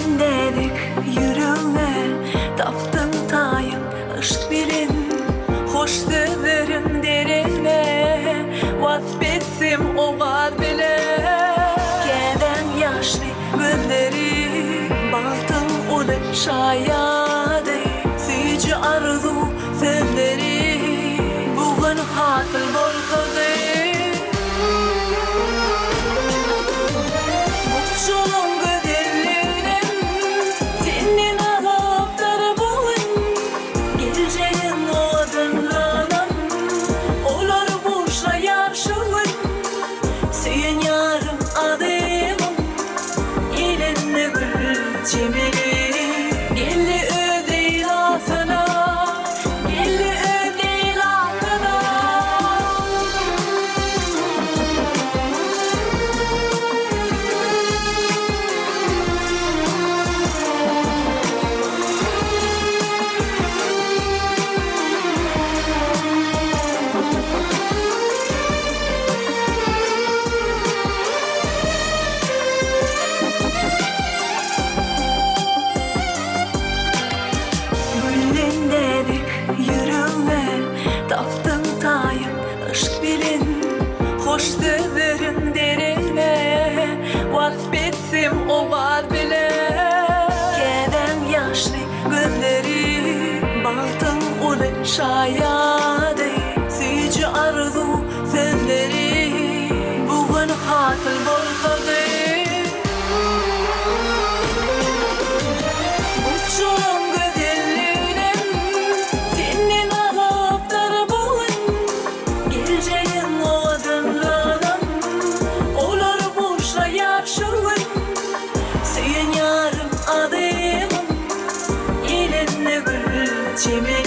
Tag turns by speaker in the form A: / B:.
A: Güllendedik ýüregňe Tapdyň taýyn yşk bilen Hoş sözleriň deregne Wasp etsem owaz bilen Käbäň ýaşly gözleri Bagtyň uly şaýady Süýji arzuw sözleri Bu gün hasyl bolsady. Bukjalaň gözelliginem senden alypdyr bu gün. Geljegiň owadanlygynam olar buşlaýar şu gün. Söýen ýarym azymym elinde gül çemeni. Geldi öz Leýlasyna, geldi öz Leýlasyna. Güllendedik ýüregme Tapdyň taýyn yşk bilen Hoş sözleriň deregne Wasp etsem owaz bilen Käbäň ýaşly gözleri Bagtyň uly şaýady Süýji arzuw sözleri Bu gün hasyl bolsady. Bukjalaň gözelliginem senden alypdyr bu gün. Geljegiň owadanlygynam olar buşlaýar şu gün. Söýen ýarym azymym elinde gül çemeni.